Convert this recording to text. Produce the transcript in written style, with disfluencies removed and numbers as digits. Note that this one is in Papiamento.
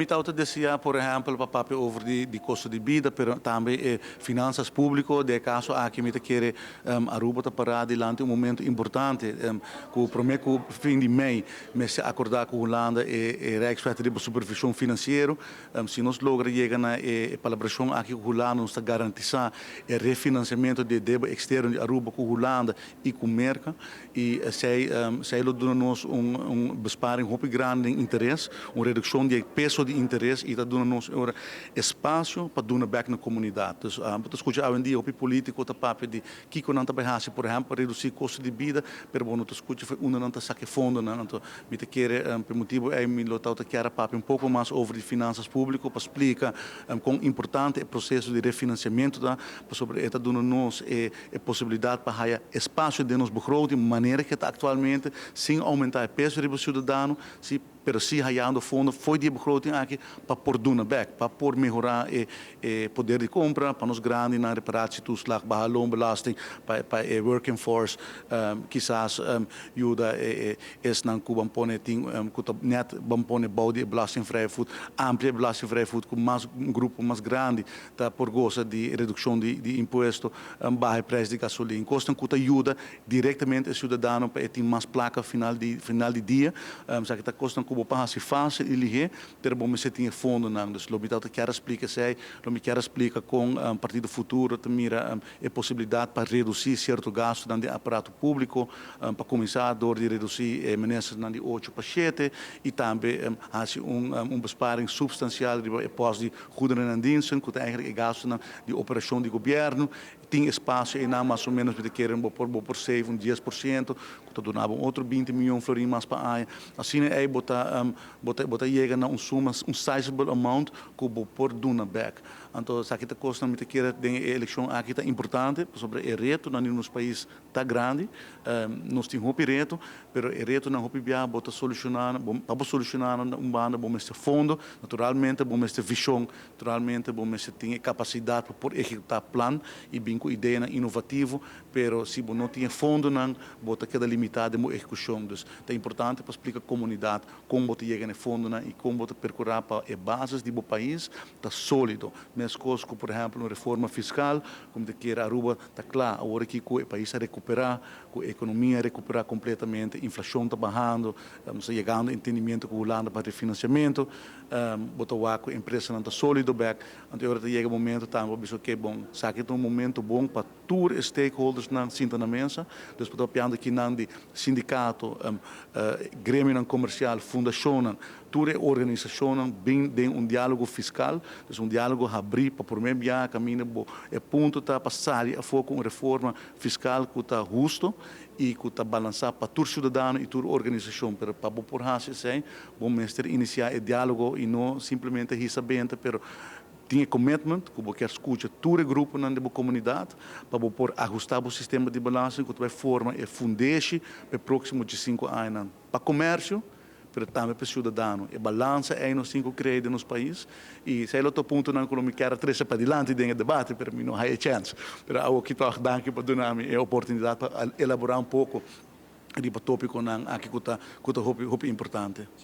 Mi ta desea, por ehempel, pa papia over di costo di bida, pero tambe finanzas publico. Den caso aki mi ta kere Aruba ta para dilanti un momento importante, cu prome cu fin di mei mester acorda cu Hulanda e Rijkswet di supervision financiero. Si nos logra yega na e palabracion aki cu Hulanda, nos ta garantisa e refinanciamento di debe externo di Aruba cu Hulanda y cu Merca y esey lo duna nos un besparing hopi grandi den interes, un reduccion di peso di interes y ta duna nos ora espacio pa duna back na comunidad. Dus bo ta scucha awendia hopi politico ta papia di kico nan ta bay haci, por ehempel, reduci costo di bida, pero bo no ta scucha for unda nan ta saca fondo nan. Anto, mi ta kere pa motibo ey mi lo ta kier papia un poco mas over di finanzas publico pa splica con importante e proceso di refinanciamento ta, pasobra e ta duna nos e posibilidad pa haya espacio den nos begroting manera cu ta actualmente, sin aumenta e peso di ciudadano, si, pero si hayando fondo for di begroting aki pa por duna back, pa por mehora e poder di compra, pa nos grandinan, reparatietoeslag, baha loonbelasting, pa e working force, kisas yuda esnan cu ban pone tin cu net ban pone bou di belastingvrije voet, amplia belastingvrije voet cu mas un grupo mas grandi ta por goza di reduccion di impuesto, baha prijs di gasolin. Cosnan cu ta yuda directamente e ciudadano pa tin mas placa final di dia. Sabe cu ta cosnan cu pa haci facil y lihe, pero bo mester tin fondonan. Dus lo mi ta kier splica esey, lo mi kier splica con Partido Futuro ta mira e posibilidad pa reduci cierto gasto di aparato publico, pa cuminsa door di reduci ministernan di 8 pa 7 y tambe haci un besparing substancial riba e post di goederen en diensten, cu ta eigenlijk e gasto di operacion di gobierno. Tin espacio ey mas o menos di kere bo por save un 10%, cu ta duna un otro 20 miyon florin mas pa aña. Asina ey bo ta yega na un suma, un sizable amount cu bo por duna back. Anto, esaki ta cos mi ta kere den eleccion aki ta importante, pasobra e reto na nos pais ta grandi, nos tin hopi reto, pero e retonan hopi bia bo ta soluciona, pa soluciona un banda bo mester fondo, naturalmente bo mester vision, naturalmente bo mester tin capacidad pa por ehecuta plan y bin cu idea inovativo, pero si bo no tin fondonan, bo ta keda limita den ehecucion. Dus ta importante pa splica na comunidad con bo ta yega na fondonan y con bo ta percura pa e base di bo pais ta solido. Mescos cu, por ehempel, un reforma fiscal, con ta kere Aruba ta cla, awor cu e pais a recupera, cu e economia a recupera completamente, inflacion ta bahando, nos ta yegando na entendimento cu Hulanda pa refinanciamento, bo ta wak cu empresanan ta solido back, anto awor yega e momento tambe bisa cu bon, sabi cu un momento bon pa tur stakeholders nan sinta na mesa, dus pa papiando aki nan di sindicato, gremio comercial, fundacion, tur organisacion bin den un dialogo fiscal, dus un dialogo habri pa prome biaha caminda bo e punto ta pa sali afo cu un reforma fiscal cu ta husto y cu ta balansa pa tur ciudadano y tur organisacion, pero pa bo por haci esey, bo mester inicia e dialogo y no simplemente hisa benta, pero tin commitment cu bo kier scucha tur grupo na comunidad pa por ahusta e sistema di belasting cu bay forma e fundeshi pa e proximo di 5 aña pa comercio, pero tambe pa ciudadano. E balansa ey nos tin cu crea den nos pais y esey ta e puntonan cu mi kier trece pa dilanti den debate, pero mi no haya chance. Pero aki toch danki pa duna mi e oportunidad pa elabora un poco riba topiconan aki cu ta hopi hopi importante.